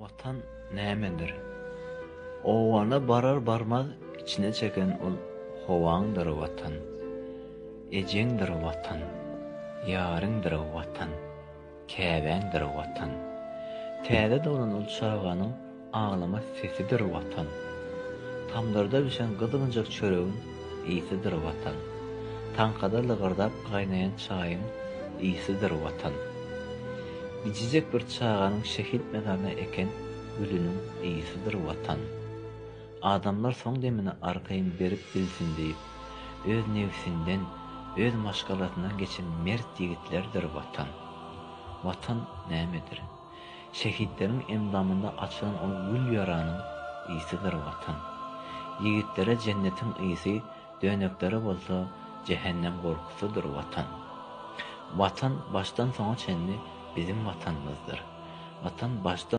Watan nämedir? Obana barar-barmaz içine çeken ol howaňdyr Watan. Ejeňdir Watan, ýaryňdyr Watan, käbäňdir Watan. Täze doglan ol çaganyň aglama sesidir Watan. Tamdyrda bişen gyzgynjak çöregiň ysydyr Watan. Taňkada lygyrdap gaýnaýan çaýyň ysydyr Watan. Gijijek bir çaganyň şehit mezaryna eken gülüniň ysydyr Watan. Adamlar soň demini arkaýyn berip bilsin diýip, öz nebsinden, öz maşgalasyndan geçen mert ýigitlerdir Watan. Watan nämedir? Şehitleriň endamynda açylan ol gül ýaranyň ysydyr Watan. Ýigitlere jennetiň ysy, döneklere bolsa jähennem gorkusydyr Watan. Watan başdan soňa çenli biziň Watanymyzdyr. Watan başdan.